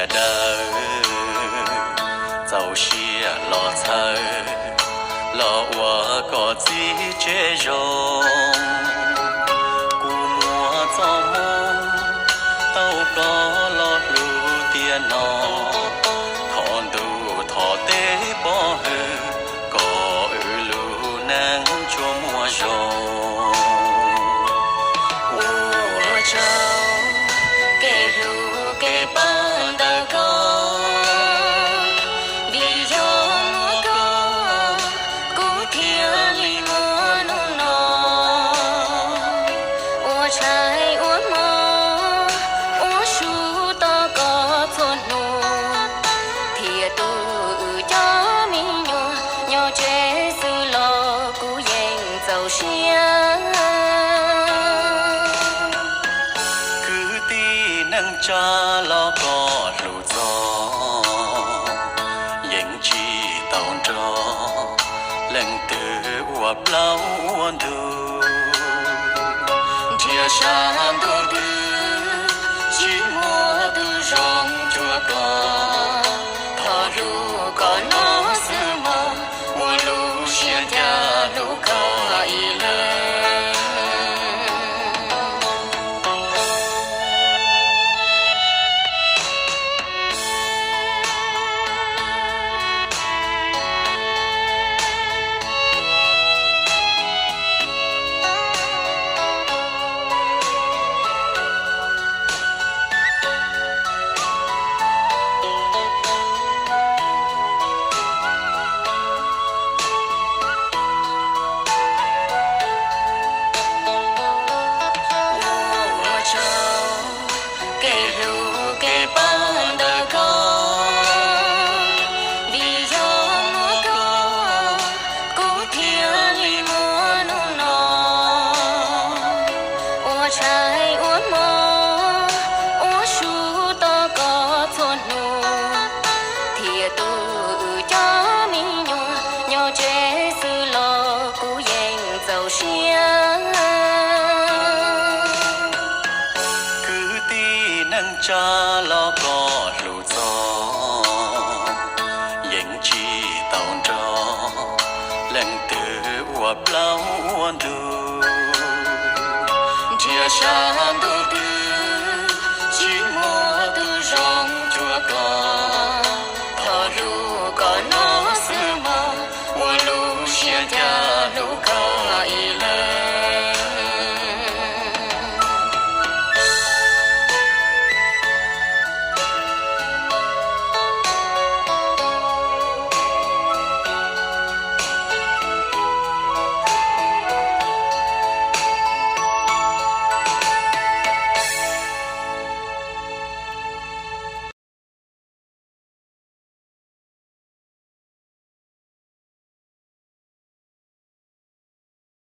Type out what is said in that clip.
Sawv daws txaus siab los txhawb, los ua koj txiv tsev zoo. Kuv muaj txoj hmoo tau koj los hlub tiag no, thov ntuj thov teb pov hwm kom wb lub neej tsuas muaj zoo. Ua tsaug kev hlub kev pab ntawm koj, vim yog muaj koj kuv thiaj li muaj hnub no. Ua tshais ua hmo ua su tos koj txhua hnub, thiaj tu wb cov me nyuam nyob tsev xwb los kuv yeej txaus siab. Kwv tij neej tsa los koj hlub txog, yeej tsis tau nrog leej twg ua plaub ua ntug. Nrhiav sab ntuj twg tsis muaj tus zoo cuag koj, thov hlub koj no xwb mog, ua lub siab ncaj hlub koj ib leeg. Ua tsaug kev hlub kev pab ntawm koj, vim yog muaj koj kuv thiaj li muaj hnub no. Ua tshais ua hmo ua su tos koj txhua hnub, thiaj tu wb cov me nyuam nyob tsev xwb los kuv yeej txaus siab. Kwv tij neej tsa los koj hlub txog, yeej tsis tau nrog leej twg ua plaub ua ntug. Nrhiav sab ntuj